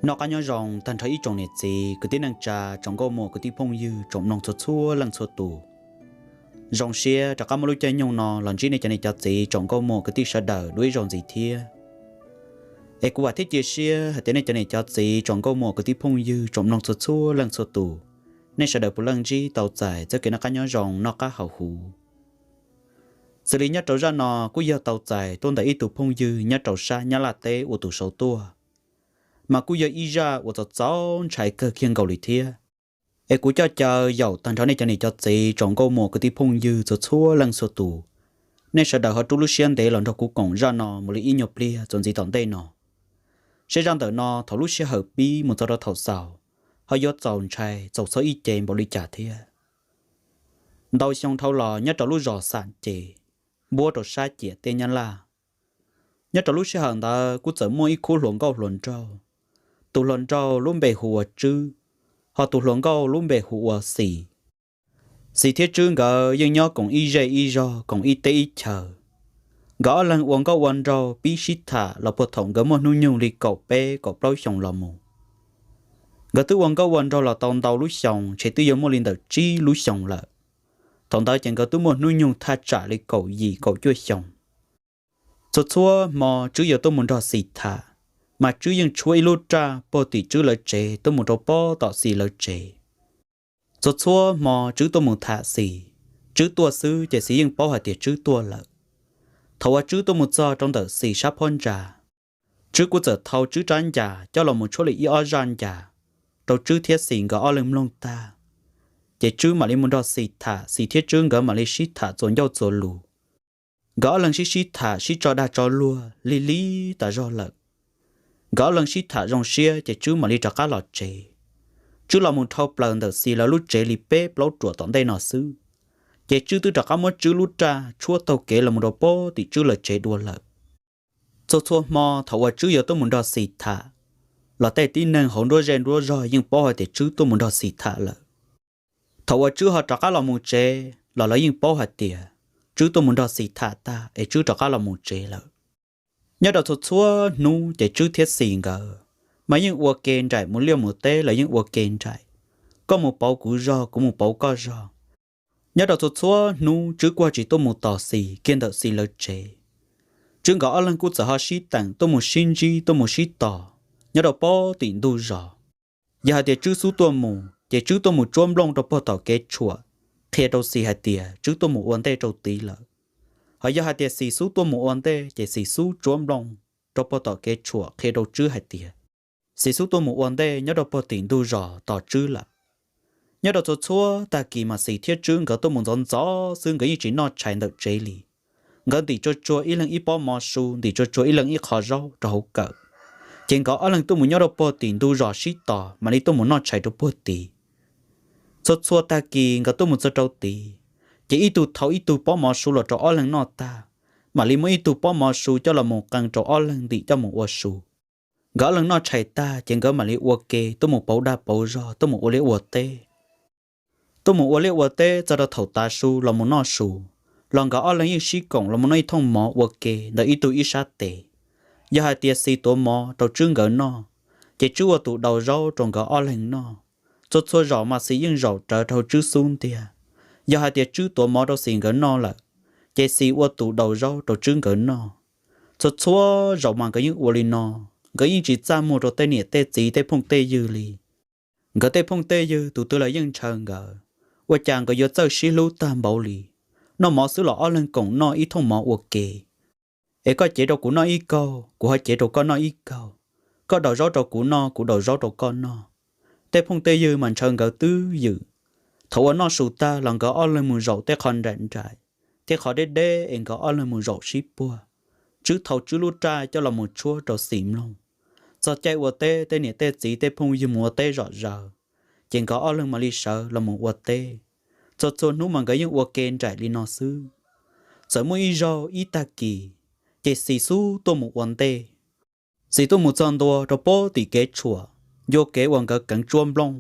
Noj qab nyob zoo tag nrho ib tsoom niam txiv kwv tij neej tsa, tsoom nkauj muam kwv tij phooj ywg, tsoom mloog txhua txhua leej txhua tus. Zoo siab rov qab muaj lub caij nyoog no los ntsib nej cov niam cov txiv, tsoom nkauj muam kwv tij sawv daws dua ib zaug ntxiv thiab. Es kuv vam thiab cia siab hais tias nej cov niam cov txiv, tsoom nkauj muam kwv tij phooj ywg, tsoom mloog txhua txhua leej txhua tus, nej sawv daws puav leej ntsib tau txais txoj kev noj qab nyob zoo noj qab haus huv. Xws li nyob rau zaj no kuj yog tau txais tuaj ntawm ib tug phooj ywg nyob rau sab Nyab Laj teb ua tus sau tuaj, mas kuj yog ib zaj uas txaus txaus ntshai kawg kiag nkaus li thiab. Es kuv coj caw yaum tag nrho nej cov niam cov txiv, tsoom nkauj muam kwv tij phooj ywg txhua txhua leej txhua tus, nej sawv daws ho rub lub siab ntev los nrog kuv koom zaj no mus li ib nyuag pliag txuas ntxiv tom ntej no, seb zaj ntawm no thaum lub sij hawm pib mus txog rau thaum xaus ho yuav txaus ntshai txaus txhob ib ce npaum li cas thiab. Ntau xyoo dhau los nyob rau lub zos Xam Ces, npuab rau sab ciam teb Nyab Laj, nyob rau lub sij hawm ntawd kuj txawm muaj ib khub hluas nkauj hluas nraug. Tus hluas nraug lub npe hu ua Tswb, ho tus hluas nkauj lub npe hu ua Xis. Xis thiab Tswb nkawd yeej nyob koom ib zej ib zog, koom ib teb ib chaws. Nkawd ob leeg ua nkauj ua nraug pib sib tham los puag thaum nkawd muaj hnub nyoog li kaum peb kaum plaub xyoos los mus. Nkawd twb ua nkauj ua nraug los tau ntau lub xyoos, ntshe twb yuav muaj li ntawm tsib lub xyoos lawm. Thaum ntawd ces nkawd twb muaj hnub nyoog thaj tsam li kaum yim kaum cuaj xyoos. Txhua txhua hmo Tswb yuav tuaj mus nrog Xis tham, mas Tswb yeej tshuab ib lub raj puag tim Tswb lawv tsev tuaj mus rau pob tom Xis lawv tsev. Txhua txhua hmo Tswb tuaj mus tham Xis, Tswb tuaj xwb ces Xis yeej paub hais tias Tswb tuaj lawm. Thaum uas Tswb tuaj mus txog rau ntawm Xis sab phab ntsa, Tswb kuj txawm thau Tswb rab ncas coj los mus tshuab li ib ob zaj ncas rau Tswb thiab Xis nkawd ob leeg mloog tag, ces Tswb mam li mus nrog Xis tham, Xis thiab Tswb nkawd mam li sib tham txuas ncauj txuas lus. Nkawd ob leeg sib sib tham sib tso dag tso luag lig lig tas zog lawm. Nkawd ob leeg sib tham zoo siab ces Tswb mam li rov qab los tsev. Tswb los mus dhau plaws ntawm Xis lawv lub tsev li peb plaub ruam tom ntej no xwb, ces Tswb twb rov qab muab Tswb lub raj tshuab taug kev los mus rau pob tim Tswb lawv tsev dua lawm. Txhua txhua hmo thaum uas Tswb yuav tuaj mus nrog Xis tham, los tej tib neeg hauv nruab zej nruab zog yeej paub hais tias Tswb tuaj mus nrog Xis tham lawm. Thaum uas Tswb ho rov qab los mus tsev los lawv yeej paub hais tias Tswb tuaj mus nrog Xis tham tag es Tswb rov qab los mus tsev lawm. Nyob rau txhua txhua hnub ces Tswb thiab Xis nkawd mas yeej ua ke nraim, mus liaj mus teb los yeej ua ke nraim, koj mus pauv kuv zog, kuv mus pauv koj zog. Nyob rau txhua txhua hnub Tswb kuj tsis tuaj mus tos Xis kiag ntawm Xis lawv tsev. Tswb nkawd ob leeg kuj txawm ho sib teem tuaj mus sib ntsib tuaj mus sib tos nyob rau pob tim ntug zos. Yog hais tias Tswb xub tuaj mus ces Tswb tuaj mus tsuab nplooj rau puag tom kev tshuam, qhia rau Xis hais tias Tswb tuaj mus ua ntej rau tid lawm. Ho yog hais tias Xis xub tuaj mus ua ntej ces Xis xub tsuab nplooj rau puag tom kev tshuam qhia rau Tswb hais tias Xis xub tuaj mus ua ntej nyob rau puag tim ntug zos tos Tswb lawm. Nyob rau txhua txhua tag kis mas Xis thiab Tswb nkawd tuaj mus ntxov ntxov xwb, nkawd yeej tsis noj tshais ntawm tsev li. Nkawd ntim tsuag tsuag ib leeg ib pob mov su, ntim tsuag tsuag ib leeg ib qho zaub rau hauv kawm, ces nkawd ob leeg tuaj mus nyob rau puag tim ntug zos sib tos mam li tuaj mus noj tshais rau puag tid. Txhua txhua tag kis nkawd tuaj mus txog rau tid, ces ib tug thau ib tug pob mov su los rau ob leeg noj tag, mam li muab ib tug pob mov su coj los mus qee rau ob leeg ntim coj mus ua su. Nkawd ob leeg noj tshais tag ces nkawd mam li ua ke tuaj mus pauv dag pauv zog, tuaj mus ua liaj ua teb. Tuaj mus ua liaj ua teb txog rau thaum tav su los mus noj su, los nkawd ob leeg yeej sib koom los mus noj ib thooj mov ua ke ntawm ib tug ib sab tes. Yog hais tias Xis tuav mov rau Tswb nkawd noj, ces Tswb ua tus daus zaub rau nkawd ob leeg noj. Txhua txhua zaum mas Xis yeej zaum rawv rau Tswb xub ntiag. Yog hais tias Tswb tuav mov rau Xis nkawd noj lawm, ces Xis ua tus daus zaub rau Tswb nkawd noj. Txhua txhua zaum mas nkawd yeej ua li no, nkawd yeej tsis txaj muag rau tej niam tej txiv tej phooj tej ywg li. Nkawd tej phooj tej ywg tus twg los yeej ntshaw nkawd, ua cas nkawd yuav txawj sib hlub tag npaum li. Noj mov xwb los ob leeg koom noj ib thooj mov ua ke. Es koj cev rau kuv noj ib kaug, kuv ho cev rau koj noj ib kaug. Koj daus zaub rau kuv noj, kuv daus zaub rau koj noj. Tej phooj tej ywg mas ntshaw nkawd twb ywm. Thaum uas noj su tag los nkawd ob leeg mus zaum tej qho nraim nraim, tej qho deb deb es nkawd ob leeg mus zaum sib puag. Tswb thau Tswb lub raj coj los mus tshuab rau Xis mloog. Txog caij ua teb, tej niam tej txiv tej phooj ywg mus ua teb zom zaws, ces nkawd ob leeg mam li sawv los mus ua teb. Txhua txhua hnub mas nkawd yeej ua ke nraim li no xwb. Txawm muaj ib zaug ib tag kis, ces Xis xub tuaj mus ua ntej. Xis tuaj mus txog ntua rau pob tim kev tshuam, ncua kev uas nkawd keev tsuab nplooj,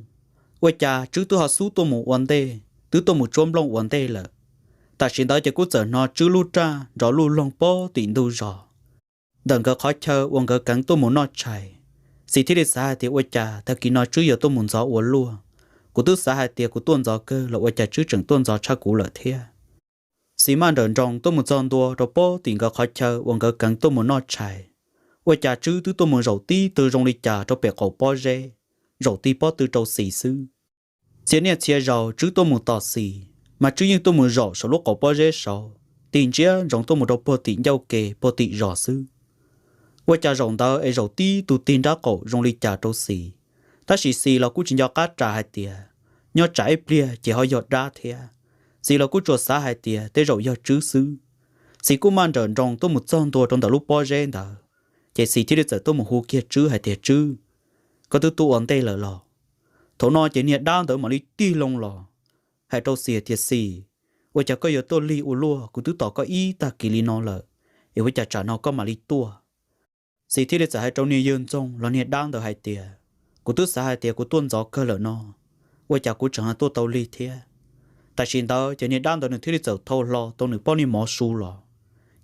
ua cas Tswb twb ho xub tuaj mus ua ntej, twb tuaj mus tsuab nplooj ua ntej lawm. Tam sim ntawd ces kuj txawm hnov Tswb lub raj nrov luj loog pob tim ntug zos, ntawm nkawd qhov chaw uas nkawd keev tuaj mus noj tshais. Xis thiaj li xav hais tias ua cas tag kis no Tswb yuav tuaj mus ntxov ua luaj. Kuv twb xav hais tias kuv tuaj ntxov kawg los ua cas Tswb tseem tuaj ntxov tshaj kuv lawm thiab. Xis maj nrawm nroos tuaj mus txog ntua rau pob tim nkawd qhov chaw uas nkawd keev tuaj mus noj tshais, ua cas Tswb twb tuaj mus zaum tib tw zoo li cas rau pem qaum pob zeb, zaum ti pob tw rau Xis xwb. Txhia niaj txhia zaus Tswb tuaj mus tos Xis mas Tswb yeej tuaj mus zaum saum lub qaum pob zeb saud, tig ntsiab ntsoov tuaj mus rau puag tim ncauj ke puag tim zos xwb. Ua cas zaum ntawd es zaum tib tug tig nrab qaum zoo li cas rau Xis, tab sis Xis los kuj tsis nco qab ras hais tias nyob tsam ib pliag ces ho yog dab thiab. Xis los kuj tsuas xav hais tias tej zaum yog Tswb xwb. Xis kuj maj nrawm nroos tuaj mus txog ntua rau ntawm lub pob zeb ntawd, ces Xis thiaj li txawm tuaj mus hu kiag Tswb hais tias Tswb, koj twb tuaj ua ntej lawm los? Thaum no ces niag dab ntawd mam li tig loo los hais rau Xis hais tias Xis, ua cas koj yuav tuaj lig ua luaj, kuv twb tos koj ib tag kis li no lawm, es ua cas tsam no koj mam li tuaj? Xis thiaj li txawm hais rau niag yawg ntxoog los niag dab ntawd hais tias kuv twb xav hais tias kuv tuaj ntxov kawg lawm no, ua cas kuv tseem ho tuaj tau lig thiab. Tam sim ntawd ces niag dab ntawd nws thiaj li txawm thau hlo tau nws pob niag mov su los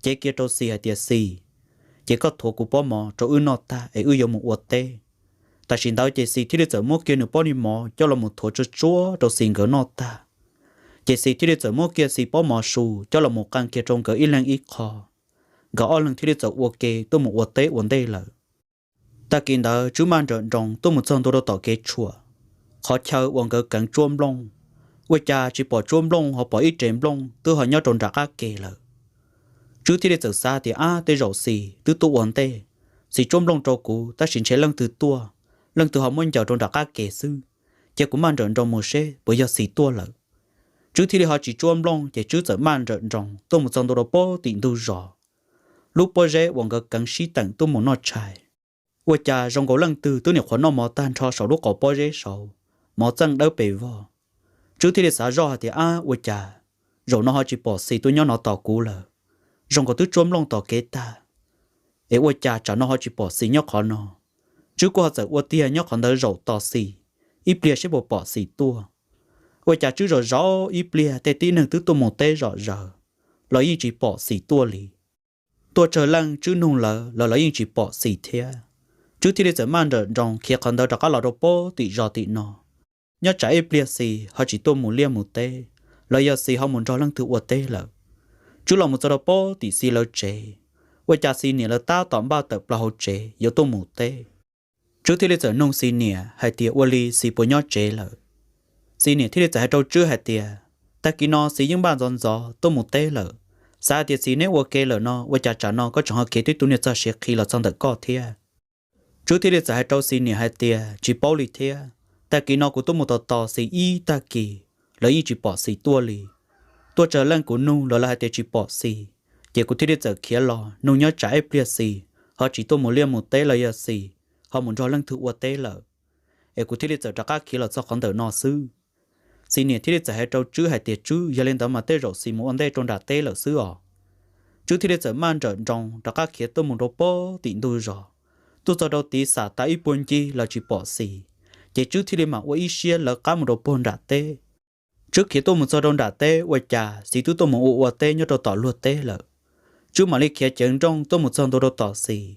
cev kiag rau Xis hais tias Xis, ces koj thuav kuv pob mov rau wb noj tag es wb yuav mus ua teb. Tam sim ntawd ces Xis thiaj li txawm muab kiag nws pob niag mov coj los mus thuav tsuag tsuag rau Xis nkawd noj tag, ces Xis thiaj li txawm muab kiag Xis pob mov su coj los mus qee kiag rau nkawd ib leeg ib qho. Nkawd ob leeg thiaj li txawm ua ke tuaj mus ua teb ua ntej lawm. Tag kis ntawd Tswb maj nrawm nroos tuaj mus txog ntua rau tom kev tshuam, qhov chaw uas nkawd keev tsuab nplooj. Ua cas tsis pom tsuab nplooj ho pom ib rev nplooj twb ho nyob rau nram qab ke lawm. Tswb thiaj li txawm xav tias ab tej zaum Xis twb tuaj ua ntej, Xis tsuab nplooj rau kuv tab sis ntshe leej twg tuaj, leej twg ho muab ncaws rau nram qab ke xwb. Cia kuv maj nrawm nroos mus seb puas yog Xis tuaj lawm. Tswb thiaj li ho tsis tsuab nplooj ces Tswb txawm maj nrawm nroos tuaj mus txog ntua rau pob tim ntug zos, lub pob zeb uas nkawd keev sib teem tuaj mus noj tshais. Ua cas zoo nkaus leej twg twb nyuam qhuav noj mov tag nrho saum lub qaum pob zeb saud, mov txeej dawb pes vog. Tswb thiaj li xav zoj hais tias ab ua cas zaum no ho tsis pom Xis tuaj nyob no tos kuv lawm, zoo nkaus twb tsuab nplooj tom kev tag, es ua cas tsam no ho tsis pom Xis nyob qhov no. Tswb kuj ho txawm ua tiag nyob qhov ntawd zaum tos Xis ib pliag seb puas pom Xis tuaj. Ua cas Tswb zaum zaum ib pliag tej tib neeg twb tuaj mus teb zom zaws los yeej tsis pom Xis tuaj li. Tuaj tsawg leej Tswb nug lawv los lawv yeej tsis pom Xis thiab. Tswb thiaj li txawm maj nrawm nroos khiav qhov ntawd rov qab los rau pob tim zos tim no. Nyob tsam ib pliag Xis ho tsis tuaj mus liaj mus teb, los yog Xis ho mus nrog leej twg ua teb lawm. Tswb los mus txog rau pob tim Xis lawv tsev, ua cas Xis niam lawv tab tom npaj tawm plaws hauv tsev yuav tuaj mus teb. Tswb thiaj li txawm nug Xis niam hais tias ua li Xis puas nyob tsev lawm. Xis niam thiaj li txawm hais rau Tswb hais tias tag kis no Xis yeej npaj ntxov ntxov tuaj mus teb lawm, xav hais tias Xis neb ua ke lawm no ua cas tsam no koj tseem ho khiav tib tug niag txog siav qhi los txog ntawm koj thiab. Tswb thiaj li txawm hais rau Xis niam hais tias tsis paub li thiab, tag kis no kuv tuaj mus tos tos Xis ib tag kis los yeej tsis pom Xis tuaj li. Tuaj tsawg leej kuv nug los lawv hais tias tsis pom Xis, ces kuv thiaj li txawm khiav los nug nyob tsam ib pliag Xis ho tsis tuaj mus liaj mus teb los yog Xis ho mus nrog leej twg ua teb lawm, es kuv thiaj li txawm rov qab khiav los txog qhov ntawm no xwb. Xis niam thiaj li txawm hais rau Tswb hais tias Tswb, yog li ntawd mas tej zaum Xis mus ua ntej rau nram teb lawm xwb os. Tswb thiaj li txawm maj nrawm nroos rov qab khiav tuaj mus rau pob tim ntug zos. Tuaj txog rau tid xam tas ib puag ncig los tsis pom Xis, ces Tswb thiaj li mam ua ib siab lawv qab mus rau puag nram teb. Tswb khiav tuaj mus txog rau nram teb ua cas Xis twb tuaj mus ua ua teb nyob rau tom luag teb lawm. Tswb mam li khiav ceev nrooj tuaj mus txog ntua rau tom Xis.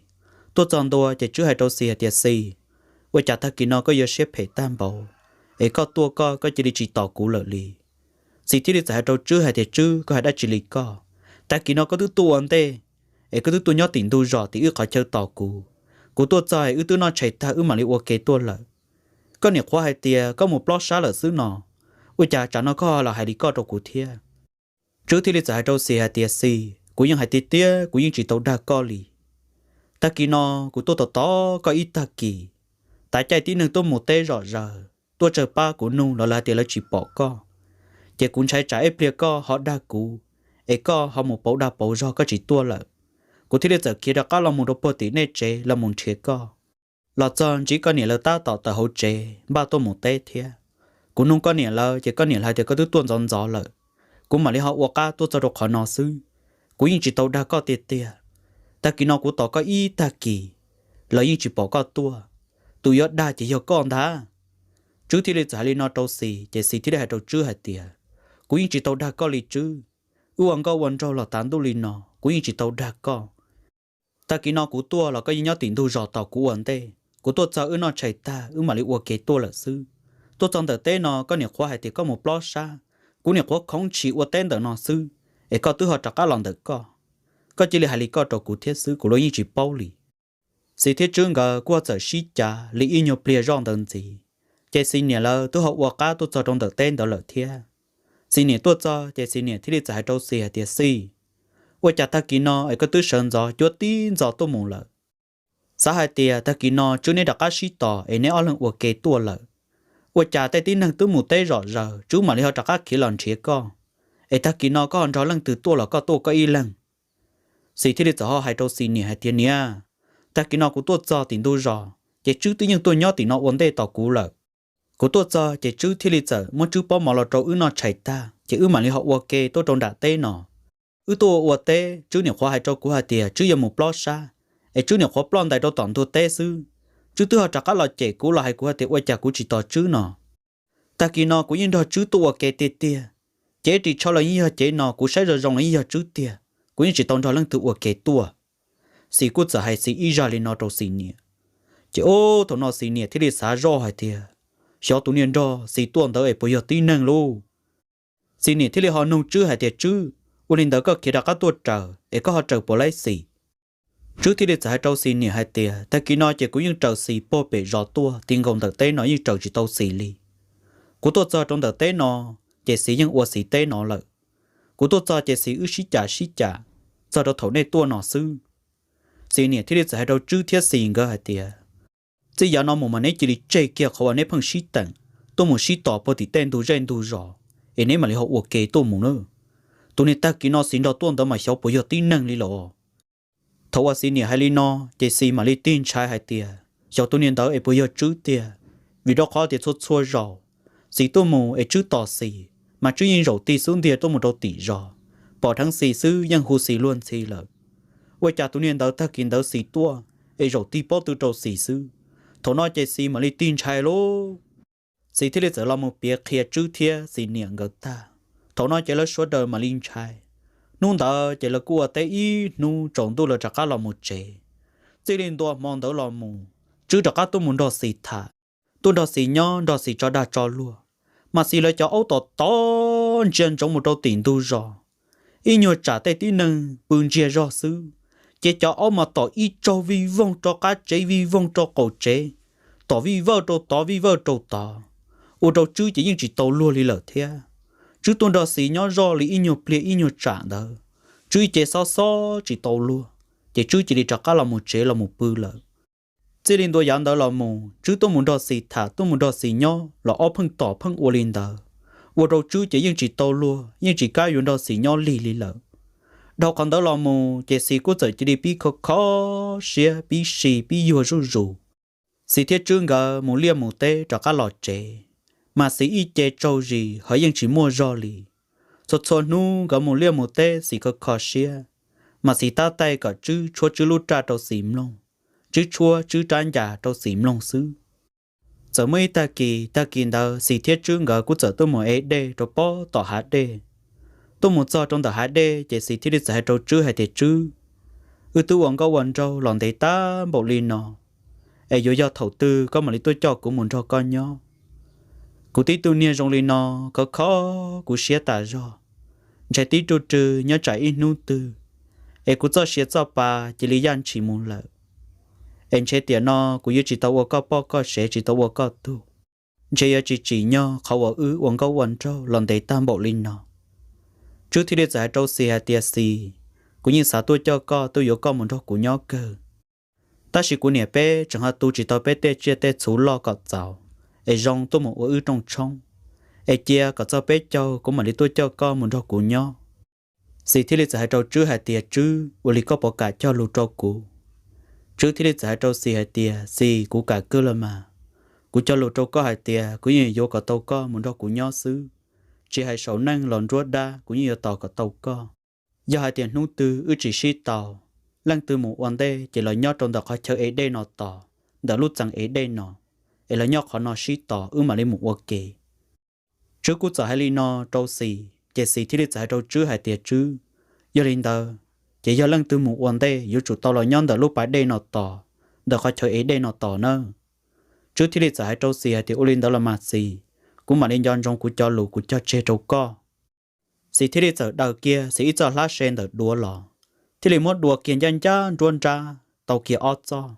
Tuaj txog ntua ces Tswb hais rau Xis hais tias Xis, ua cas tag kis no koj yuav siab phem tag npaum, es koj tuaj koj koj cia li tsis tos kuv lawm li. Xis thiaj li txawm hais rau Tswb hais tias Tswb, koj hais dab tsi li koj? Tag kis no koj twb tuaj ua ntej, es koj twb tuaj nyob tim ntug zos tim wb qhov chaw tos kuv. Kuv tuaj txog es wb twb noj tshais tag wb mam li ua ke tuaj lawm. Koj niam qhuav hais tias koj mus plob sab lawm xwb no, ua cas tsam no koj los hais li koj rau kuv thiab? Tswb thiaj li txawm hais rau Xis hais tias Xis, kuv yeej hais tiag tiag kuv yeej tsis tau dag koj li. Tag kis no kuv tuaj tos tos koj ib tag kis, tav caij tib neeg tuaj mus teb zom zaws tuaj tsawg pab kuv nug los lawv hais tias lawv tsis pom koj. Ces kuv ntshai tsam ib pliag koj ho dag kuv, es koj ho mus pauv dag pauv zog koj tsis tuaj lawm. Kuv thiaj li txawm khiav rov qab los mus rau puag tim nej tsev los mus nrhiav koj. Los txog ntsib koj niam lawv tab tom tawm hauv tsev npaj tuaj mus teb thiab. Kuv nug koj niam lawv ces koj niam lawv hais tias koj twb tuaj ntxov ntxov lawm, kuv mam li ho ua qab tuaj txog rau qhov no xwb. Kuv yeej tsis tau dag koj tiag tiag. Tag kis no kuv tos koj ib tag kis los yeej tsis pom koj tuaj. Tus yuav dag ces yog koj ntag. Tswb thiaj li txawm hais li no rau Xis ces Xis thiaj li hais rau Tswb hais tias, kuv yeej tsis tau dag koj li Tswb. Wb ua nkauj ua nraug los tav ntuj li no kuv yeej tsis tau dag koj. Tag kis no kuv tuaj los koj yeej nyob tim ntug zos tos kuv ua ntej. Kuv tuaj txog wb noj tshais tag wb mam li ua ke tuaj lawm xwb. Tuaj txog ntawm teb no koj niam qhuav hais tias koj mus plob sab, kuv niam qhuav khoov ntshis ua teb ntawm no xwb, es koj twb ho rov qab los ntawm koj. Koj cia li hais li koj rau kuv thiab xwb, kuv los yeej tsis paub li. Xis thiab Tswb nkawd kuj ho txawm sib cav li ib nyuag pliag zoj ntawd ntxiv, ces Xis niam lawv twb ho ua qab tuaj txog rau ntawm teb ntawd lawm thiab. Xis niam tuaj txog ces Xis niam thiaj li txawm hais rau Xis hais tias, Xis, ua cas tag kis no es koj twb sawv ntxov cuab tib ntxov tuaj mus lawm? Xav hais tias tag kis no Tswb neb rov qab sib tos es neb ob leeg ua ke tuaj lawm. Ua cas tej tib neeg twb mus teb zom zaws, Tswb mam li ho rov qab khiav los nrhiav koj, es tag kis no koj ho nrog leej twg tuaj los koj tuaj koj ib leeg? Xis thiaj li txawm ho hais rau Xis niam hais tias, Niam, tag kis no kuv tuaj txog tim ntug zos ces Tswb twb yeej tuaj nyob tim no ua ntej tos kuv lawm. Kuv tuaj txog ces Tswb thiaj li txawm muab Tswb pob mov los rau wb noj tshais tag ces wb mam li ho ua ke tuaj rau nram teb no. Wb tuaj ua ua teb, Tswb niam qhuav hais rau kuv hais tias Tswb yuav mus plob sab, es Tswb niam qhuav ploj ntais rau tom ntug teb xwb. Tswb twb ho rov qab los cem kuv los hais kuv hais tias ua cas kuv tsis tos Tswb no. Tag kis no kuv yeej nrog Tswb tuaj ua ke tiag tiag, ces ib ris tsho los yeej yog cev no, kuv saib zoo zoo los yeej yog Tswb tiag, kuv yeej tsis tau nrog leej twg ua ke tuaj. Xis kuj txawm hais Xis ib zaj li no rau Xis niam. Ces ub thaum no Xis niam thiaj li xav zoj hais tias, xyov tus niag nrog Xis tuaj ntawd es puas yog tib neeg lauj. Xis niam thiaj li ho nug Tswb hais tias, Tswb, ua li ntawd koj khiav rov qab tuaj raws es koj ho raws puas laib Xis? Tswb thiaj li txawm hais rau Xis niam hais tias, tag kis no ces kuv yeej raws Xis puag pem zos tuaj ti nkaus ntawm teb no yeej raws tsis tau Xis li. Kuv tuaj txog rau ntawm teb no, ces Xis yeej ua Xis teb no lawm. Kuv tuaj txog ces Xis wb sib cam sib cam txog rau thaum nej tuaj no xwb. Xis niam thiaj li txawm hais rau Tswb thiab Xis nkawd hais tias, txij yav no mus mas neb cia li tseg kiag qhov uas neb pheej sib teem, tuaj mus sib tos puag tim tej ntug zej ntug zos, es neb mam li ho ua ke tuaj mus na. Tus niag tag kis no Xis nrog tuaj ntawd mas xyov puas yog tib neeg li los. Thaum uas Xis niam hais li no, ces Xis mam li tig ntshai hais tias, xyov tus niag ntawd es puas yog Tswb tiag, vim rau qhov tias txhua txhua zaus Xis tuaj mus es Tswb tos Xis, mas Tswb yeej zaum tig xub ntiag tuaj mus rau tim zos, pom dheev Xis xwb yeej hu Xis luag ntxhi lawm. Ua cas tus niag ntawd tag kis ntawd Xis tuaj es zaum tig pob tw rau Xis xwb. Thaum no ces Xis mam li tig ntshai lauj. Xis thiaj li txawm los mus piav qhia Tswb thiab Xis niam nkawd tag. Thaum no ces lawv sawv daws mam li ntshai. Hnub ntawd ces lawv kuj ua teb ib hnub tsaus ntuj lawv rov qab los mus tsev. Txij li ntua hmo ntawd los mus, Tswb rov qab tuaj mus nrog Xis tham, tuaj nrog Xis nyob nrog Xis tso dag tso luag. Mas Xis lawv cov aub tom tod ntsia ntsoov mus rau tim ntug zos, ib nyuag tsam tej tib neeg pw ntsiag zog xwb, ces cov aub mas tom ib tsaug vij voog rau qab tsev vij voog rau qaum tsev, tom vij vawj rau tod vij vawj rau tod, ua rau Tswb ces yeej tsis tau luag li lawm thiab. Tswb tuaj nrog Xis nyob zoj li ib nyuag pliag ib nyuag tsam ntawd, Tswb ib ce xob xob tsis tau luag, ces Tswb cia li rov qab los mus tsev los mus pw lawm. Txij li ntua yav ntawd los mus, Tswb tuaj mus nrog Xis tham tuaj mus nrog Xis nyob los ob pheej tom pheej ua li ntawd, ua rau Tswb ces yeej tsis tau luag yeej tsis kam yuav nrog Xis nyob lig li lawm. Dhau qhov ntawd los mus ces Xis kuj txawm cia li pib kho kho siab pib si pib yuag zuj zus. Xis thiab Tswb nkawd mus liaj mus teb rov qab los tsev, mas Xis ib ce tsaug zis ho yeej tsis muaj zog li. Txhua txhua hnub nkawd mus liaj mus teb Xis kho kho siab, mas Xis tab taij kom Tswb tshuab Tswb lub raj rau Xis mloog, Tswb tshuab Tswb rab ncas rau Xis mloog xwb. Txawm muaj ib tag kis, tag kis ntawd Xis thiab Tswb nkawd kuj txawm tuaj mus ev dej rau pob tom hav dej. Tuaj mus txog rau ntawm hav dej ces Xis thiaj li txawm hais rau Tswb hais tias, Tswb, wb twb ua nkauj ua nraug los ntev tag npaum li no, es yuav yog thaum twg koj mam li tuaj coj kuv mus nrog koj nyob? Kuv tib tug niag zoo li no, khov kho kuv siab tas zog. Ntshe tib ruj rwg nyob tsam ib hnub twg, es kuv txoj sia txoj pa cia li yaj ntshis mus lawm. Es ntshe tiam no kuv yuav tsis tau ua koj poj koj sev tsis tau ua koj tug. Ntshe yuav tsis tsim nyog qhov uas wb ua nkauj ua nraug los ntev tag npaum li no. Tswb thiaj li txawm hais rau Xis hais tias, Xis, kuv yeej xav tuaj coj koj tuaj yuav koj mus nrog kuv nyob kawg. Tab sis kuv niam peb tseem ho tu tsis tau peb tej tsiaj tej txhu loj kom txaus, es zoo tuaj mus ua wb rooj tshoob. Es cia kom txog peb caug kuv mam li tuaj coj koj mus nrog kuv nyob. Xis thiaj li txawm hais rau Tswb hais tias, Tswb, ua li koj puas kam cog lus rau kuv? Tswb thiaj li txawm hais rau Xis hais tias, Xis, kuv kam kawg los mas. Kuv cog lus rau koj hais tias kuv yeej yuav kom tau koj mus nrog kuv nyob xwb. Tsis hais saum neej los nruab dab kuv yeej yuav tos kom tau koj. Yog hais tias hnub twg wb tsis sib tau, leej twg mus ua ntej ces los nyob rau ntawm qhov chaw ev dej no tos, ntawm lub txee ev dej no, es los nyob qhov no sib tos wb mam li mus ua ke. Tswb kuj txawm hais li no rau Xis, ces Xis thiaj li txawm hais rau Tswb hais tias, Tswb, yog li ntawd, ces yog leej twg mus ua ntej yuav tsum tau los nyob ntawm lub pas dej no tos, ntawm qhov chaw ev dej no tos nawb. Tswb thiaj li txawm hais rau Xis hais tias, Ua li ntawd los mas Xis, kuv mam li nco ntsoov kuv cov lus kuv cog tseg rau koj. Xis thiaj li txawm daws kiag Xis ib txoj hlab se ntawm duav los, thiaj li muab dua kiag ncaj ncaj nruab nrab tau kiag ob txoj.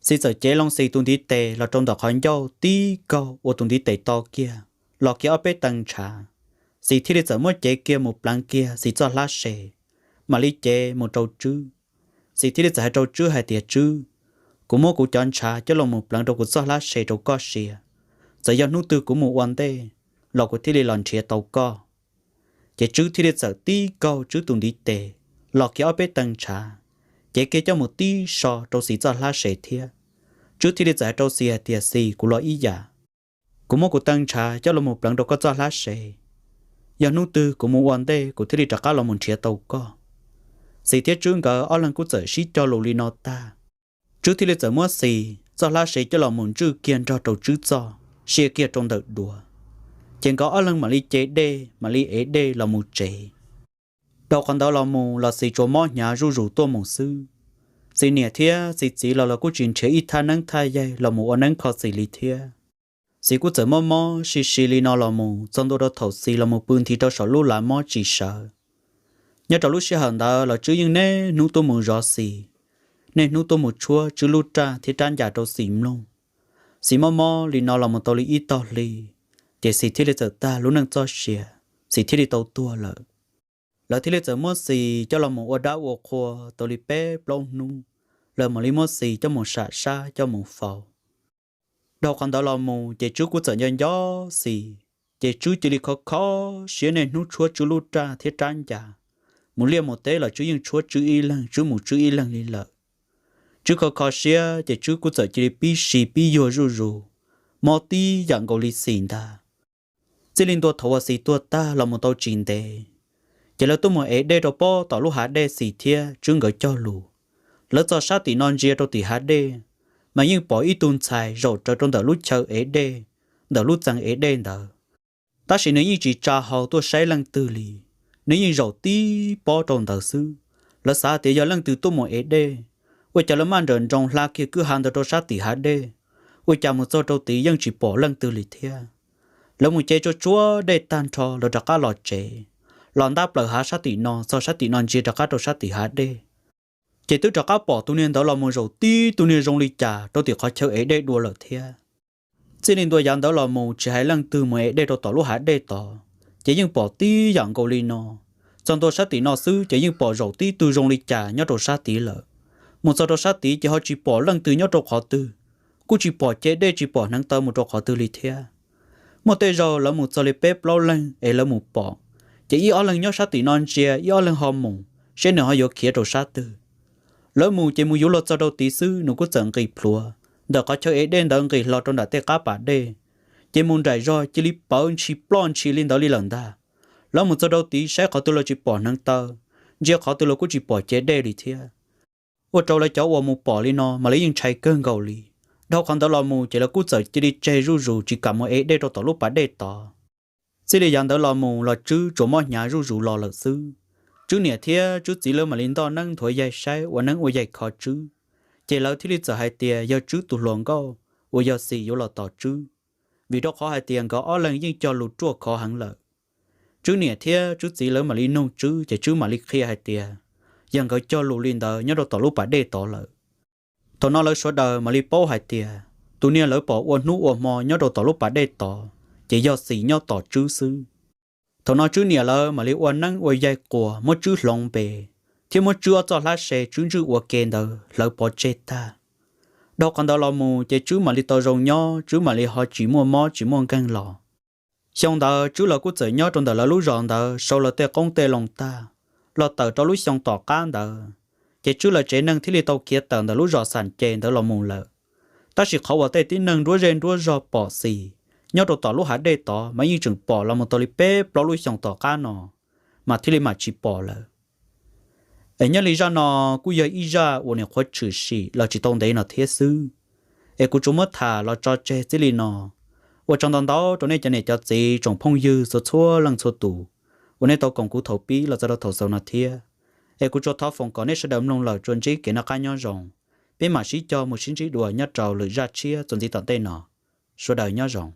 Xis txawm cev loo Xis tus ntiv tes los rau ntawm qhov ncauj tib kaug ua tus ntiv tes to kiag, los kiag ob peb tee ntshav. Xis thiaj li txawm muab cev kiag mus pleev kiag Xis txoj hlab se, mam li cev mus rau Tswb. Xis thiaj li txawm hais rau Tswb hais tias, Tswb, kuv muab kuv cov ntshav coj los mus pleev rau kuv txoj hlab se rau koj sia. Txawm yog hnub twg kuv mus ua ntej los kuv thiaj li los nrhiav tau koj. Ces Tswb thiaj li txawm tib kaug Tswb tus ntiv tes los kiag ob peb tee ntshav, cev kiag coj mus tib so rau Xis txoj hlab se thiab. Tswb thiaj li txawm hais rau Xis hais tias, Xis, kuv los ib yam, kuv muab kuv tee ntshav coj los mus pleev rau koj txoj hlab se. Yog hnub twg kuv mus ua ntej kuv thiaj li rov qab los mus nrhiav tau koj. Xis thiab Tswb nkawd ob leeg kuj txawm sib cog lus li no tag. Tswb thiaj li txawm muab Xis txoj hlab se coj los mus ntswj kiag nrog rau Tswb txoj, sia kiag rau ntawm duav. Ces nkawd ob leeg mam li ce dej mam li ev dej los mus tsev. Dhau qhov ntawd los mus los Xis tsuas mob hnyav zuj zus tuaj mus xwb. Xis niam thiab Xis txiv los lawv kuj tsis nrhiav ib thaj neeb thaj yaig los mus ua neeb kho Xis li thiab. Xis kuj txawm mob mob si si li no los mus txog ntua rau thaum Xis los mus pw nthi rau saum lub lav mob tsis sawv. Nyob rau lub sij hawm ntawd los Tswb yeej niaj hnub tuaj mus zov Xis, niaj hnub tuaj mus tshuab Tswb lub raj thiab rab ncas rau Xis mloog. Xis mob mob li no los mus tau li ib tog hli, ces Xis thiaj li txawm tag lub neej txoj sia, Xis thiaj li tau tuag lawm. Lawv thiaj li txawm muab Xis coj los mus ua dab ua qhua tau li peb plaub hnub, lawv mam li muab Xis coj mus sam sab coj mus faus. Dhau qhov ntawd los mus ces Tswb kuj txawm nco nco Xis, ces Tswb cia li kho kho siab niaj hnub tshuab Tswb lub raj thiab rab ncas. Mus liaj mus teb los Tswb yeej tshuab Tswb ib leeg, Tswb mus Tswb ib leeg li lawm. Tswb kho kho siab ces Tswb kuj txawm cia li pib si pib yuag zuj zus, mob tib yam nkaus li Xis ntag. Txij li ntua thaum uas Xis tuag tag los mus tau tsis ntev, ces lawv tuaj mus ev dej rau pob tom lub hav dej Xis thiab Tswb nkawd cog lus. Lawv txog sab tim no ntsia rau tim hav dej, mas yeej pom ib tug ntxhais zaum rawv rau ntawm lub chaw ev dej, ntawm lub txee ev dej ntawd. Tab sis nws yeej tsis tsa hau tuaj saib leej twg li, nws yeej zaum tib pob rau ntawd xwb. Lawv xav tias yog leej twg tuaj mus ev dej, ua cas lawv maj nrawm nroos hla kiag kwj ha ntawd rau sab tim hav dej, ua cas mus txog rau tid yeej tsis pom leej twg li thiab. Lawv mus ce tsuag tsuag dej tag nrho lawv rov qab los tsev, los ntab plaws hav sab tim no txog sab tim no ntsia rov qab rau sab tim hav dej, ces twb rov qab pom tus niag ntawd los mus zaum tib tug niag zoo li cas rau tim qhov chaw ev dej dua lawm thiab. Txij li ntua yav ntawd los mus tsis hais leej twg mus ev dej rau tom lub hav dej tod, ces yeej pom tib yam nkaus li no. Txog ntua sab tim no xwb ces yeej pom zaum tib tug zoo li cas nyob rau sab tid lawm. Mus txog rau sab tid ces ho tsis pom leej twg nyob rau qhov twg, kuj tsis pom ce dej tsis pom hneev taw mus rau qhov twg li thiab. Muaj tej zaug lawv mus txog li peb plaub leeg es lawv mus pom, ces ib ob leeg nyob sab tim no ntsia ib ob leeg ho mus seb nws ho yuav khiav rau sab twg. Lawv mus ces mus yuav luag txog rau tid xwb nws kuj txawm nqis plhuav ntawm qhov chaw ev dej ntawd nqis hlo rau nram tej qab pas dej, ces mus nraim zog cia li pawv ntshis ploj ntshis li ntawd li lawm ntag. Lawv mus txog rau tid saib qhov twg los tsis pom hneev taw, ntsia qhov twg los kuj tsis pom ce dej li thiab. Ua rau lawv cov uas mus pom li no mas lawv yeej ntshai kawg nkaus li. Dhau qhov ntawd los mus ces lawv kuj txawm cia li tseg zuj zus tsis kam mus ev dej rau tom lub pas dej tod. Txij li yav ntawd los mus los Tswb tsuas mob hnyav zuj zus los lawm xwb. Tswb niam thiab Tswb txiv lawv mam li ntoj neeb nthuav yaig saib ua neeb ua yaig kho Tswb, ces lawv thiaj li txawm hais tias yog Tswb tus hluas nkauj uas yog Xis yuav los tos Tswb, vim rau qhov hais tias nkawd ob leeg yeej cog lus ruaj khov heev lawm. Tswb niam thiab Tswb txiv lawv mam li nug Tswb ces Tswb mam li qhia hais tias yog nkawd cog lus li ntawd nyob rau tom lub pas dej tod lawm. Thaum no lawv sawv daws mam li paub hais tias tus niag lawv pom ua hnub ua hmo nyob rau tom lub pas dej tod ces yog Xis nyob tos Tswb xwb. Thaum no Tswb niam lawv mam li ua neeb ua yaig quas muab Tswb hloov npe, thiab muab Tswb ob txoj hlab se Tswb ntswj ua ke ntawd hlawv pov tseg tag. Dhau qhov ntawd los mus ces Tswb mam li tau zoo nyob, Tswb mam li ho tsis muaj mob tsis muaj nkeeg los. Xyoo ntawd Tswb lawv kuj txawm nyob rau ntawm lawv lub zos ntawd sau lawv tej qoob tej loo tag, los tawm rau lub xyoo tom qab ntawd, ces Tswb lawv tsev neeg thiaj li tau khiav tawm ntawm lub zos Xam Ces ntawd los mus lawm. Tab sis qhov uas tej tib neeg nruab zej nruab zog pom Xis nyob rau tom lub hav dej tod mas yeej tseem pom los mus tau li peb plaub lub xyoos tom qab no, mas thiaj li mam tsis pom lawm. Es nyob li zaj no kuj yog ib zaj uas nyuam qhuav tshwm sim los tsis tau ntev no thiab xwb, es kuv tsuas muab tham los tso tseg txij li no. Ua tsaug ntau ntau rau nej cov niam cov txiv tsoom phooj ywg txhua txhua leej txhua tus uas nej tau koom kuv thaum pib los txog rau thaum xaus no thiab. Es kuv tsuas thov foom kom nej sawv daws mloog lawm tsuas ntsib kev noj qab nyob zoo. Peb mam sib cog mus sib ntsib dua nyob rau lwm zaj tshiab txuas ntxiv tom ntej no. Sawv daws nyob zoo.